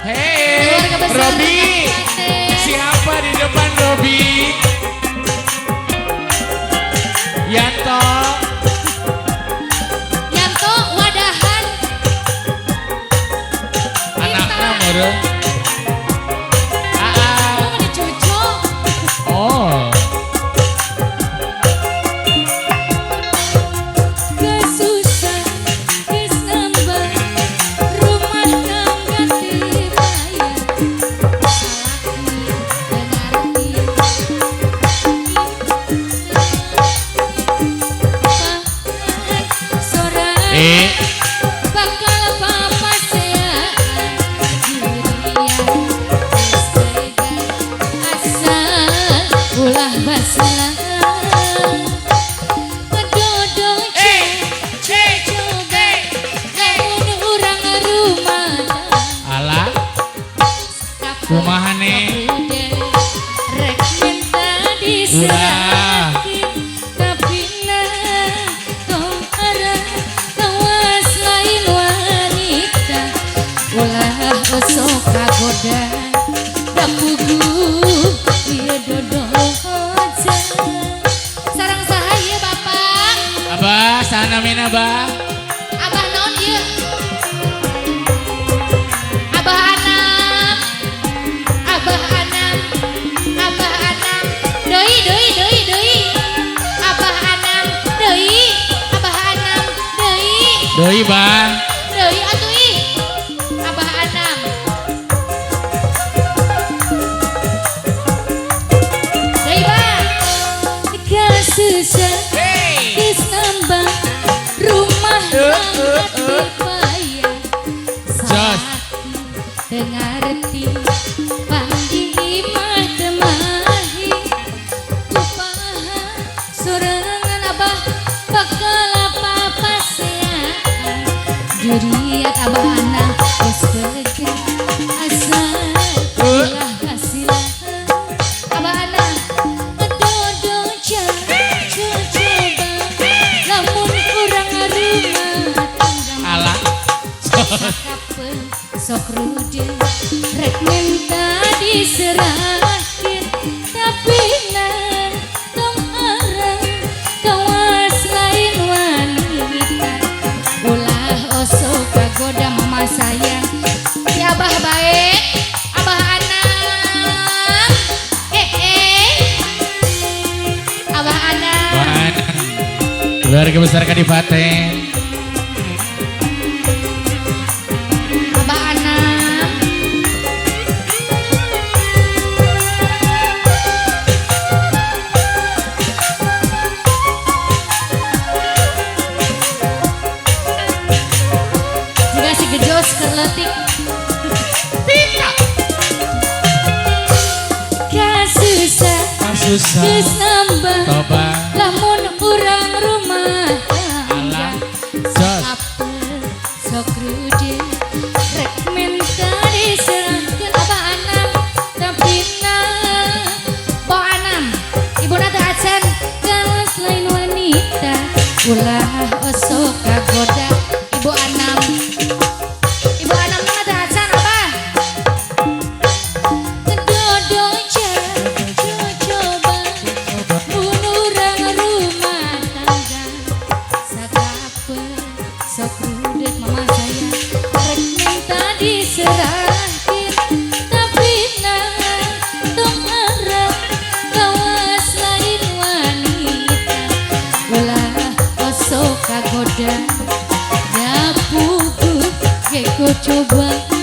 Hei, Robi. Siapa di depan Robi? Yanto. Yanto wadahan. Anaknya moro. Aa. Cucu. Oh. Kesusah, kesambah, rumah tangga dibayar. Salaki dengarti. Bakal papa sean dirian asal ulah basah ngedodong coba lamun urang rumah ala kumahane rek minta diserahkeun tapi nah tong arah kawas lain wanita ulah osok kagoda dapugu ieu dodoja sarang saha ieu bapak. Abah sana mina abah. Abah naon ieu? Abah Anam. Abah Anam. Abah Anam. Deui deui deui deui. Abah Anam deui. Abah Anam deui. Deui bah. Deui atuh ih. Abah Anam. Deui bah. Kasusah geus nambah rumah tangga dibayar. Jos. Teu ngarti pandi imah teu mahi kupaha sorangan abah bakal apa sean juriat abah Anam geus begah asal ulah hasilah abah Anam ngedodong coba lamun urang rumah tangga Ala. Sakapeun sok rude rek minta diserahkeun tapi nah tong arang kawas lain wanita ulah osok kagoda mama sayang si abah bae abah Anam abah Anam Keluarga besar Kadipaten. Abah Anam. Jika si gejos kerletik. Tidak. Kasusah, Kasusah. geus nambah. Toba. Lamun urang rumah tangga. Alah. Jos. Apel sok rude rek minta diserahkeun abah Anam tapi nah po Anam ibuna teu acan kawas lain wanita ulah osok kagoda ibu Anam. Ibu Anam mah teu acan abah ngedodong coba mun urang rumah tangga sakapeun sok rudet mama sayang rek minta diserahkeun tapi nah tong arah kawas lain wanita ulah osok kagoda dapugu geko coba.